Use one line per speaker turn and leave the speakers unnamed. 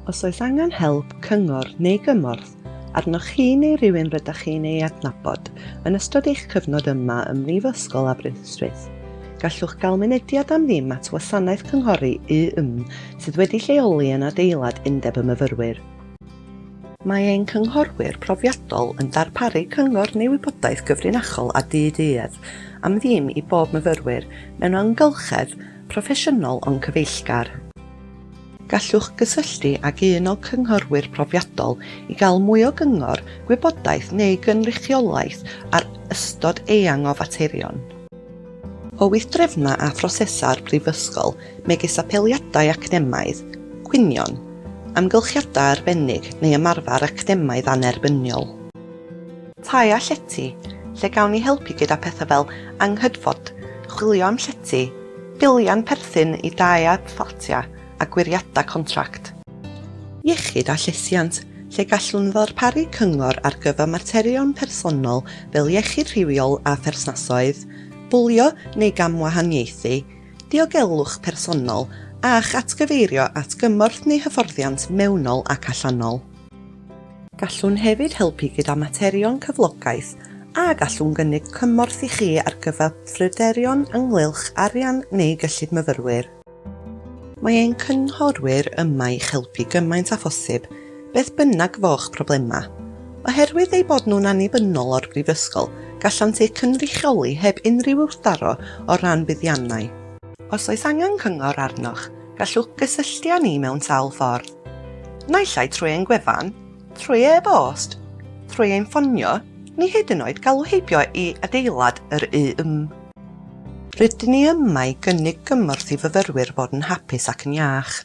Os oes angen help, cyngor neu gymorth arnoch chi neu rywun rydych chi'n ei adnabod yn ystod eich cyfnod yma ym Mhrifysgol Aberystwyth, gallwch gael mynediad am ddim at wasanaeth cynghori UM sydd wedi lleoli yn adeilad Undeb y Myfyrwyr. Mae ein cynghorwyr profiadol yn darparu cyngor neu wybodaeth gyfrinachol a di-duedd am ddim i bob myfyrwyr mewn amgylchedd proffesiynol ond cyfeillgar. Gallwch gysylltu ag un o'n cynghorwyr profiadol i gael mwy o gyngor, gwybodaeth neu gynrychiolaeth ar ystod eang o faterion. O weithdrefnau a phrosesau'r Brifysgol, megis apeliadau academaidd, cwynion, amgylchiadau arbennig neu ymarfer academaidd annerbyniol. Tai a llety, lle gawn ni helpu gyda phethau fel anghydfod, chwilio am llety, biliau'n perthyn i dai a fflatiau a gwiriadau contract. Iechyd a llesiant, lle gallwn ddarparu cyngor ar gyfer materion personol fel iechyd rhywiol a pherthnasoedd, bwlio neu gamwahaniaethu, diogelwch personol a'ch atgyfeirio at gymorth neu hyfforddiant mewnol ac allanol. Gallwn hefyd helpu gyda materion cyflogaeth a gallwn gynnig cymorth i chi ar gyfer phryderon ynghylch arian neu gyllid myfyrwyr. Mae ein cynghorwyr yma i'ch helpu gymaint â phosib, beth bynnag fo'ch problemau. Oherwydd eu bod nhw'n annibynnol o'r brifysgol, gallant eich cynrychioli heb unrhyw wrthdaro o ran buddiannau. Os oes angen cyngor arnoch, gallwch gysylltu â ni mewn sawl ffordd. Naill ai trwy ein gwefan, trwy e-bost, trwy ein ffonio, neu hyd yn oed galw heibio i adeilad yr UM. Rydyn ni yma i gynnig gymorth i fyfyrwyr fod yn hapus ac yn iach.